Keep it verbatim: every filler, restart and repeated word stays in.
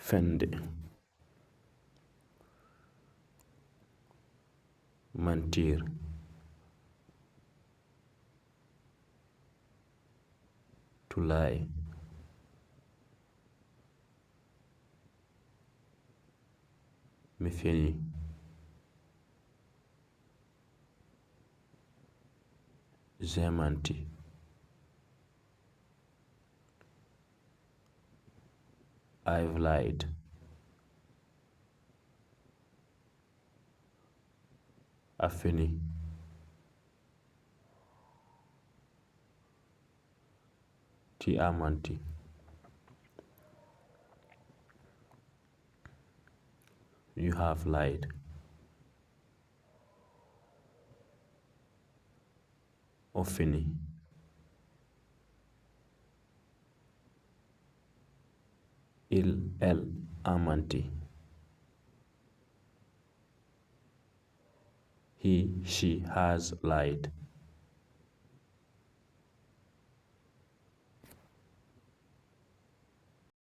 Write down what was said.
Fende. Mentir. To lie. Mi fini. J'ai menti. I've lied. A fini. Tu as menti. You have lied. O fini. Il, elle a menti. He, she has lied.